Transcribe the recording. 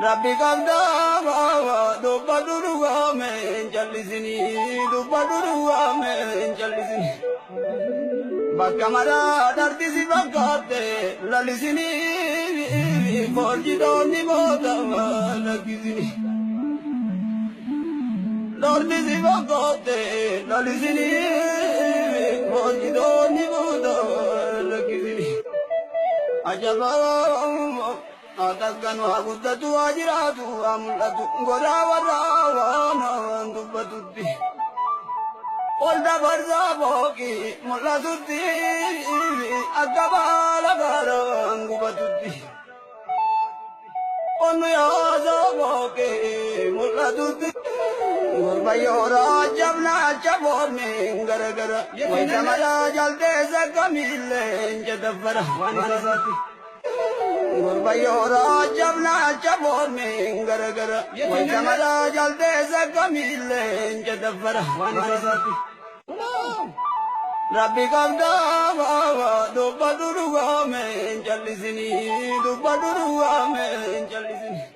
Rabbi qabdaa dubbadhu dhugaame hin jallisinii, dubbadhu dhugaame hin jallisinii. Bakka maraa dharti si fakkaatte lalisinii, forjitoonni moota lakkisinii. Dharti si fakkaatte lalisinii, forjitoonni moota lakkisinii. Ajabaa takkan waa guddatu, waa jiraatu, waa mul'atu, godaa warraa waan dubbatutti. Ol dabarsaa booqii mul'atutti, akka baala gaaraan gubatutti. Onnu yaasaa booqii mul'atutti. Gurbayyoora jabnaa jaboonni garagara. Wayita maraa jaldeessa kamiillee jadaffara. Waan isaati. Gurbayyoora jabnaa jaboonni garagara. Wayita maraa jaldeessa kamiillee jadaffara. Waan isaati. Rabbi qabdaa dubbadhu dhugaame hin jallisinii, dubbadhu dhugaame hin jallisinii.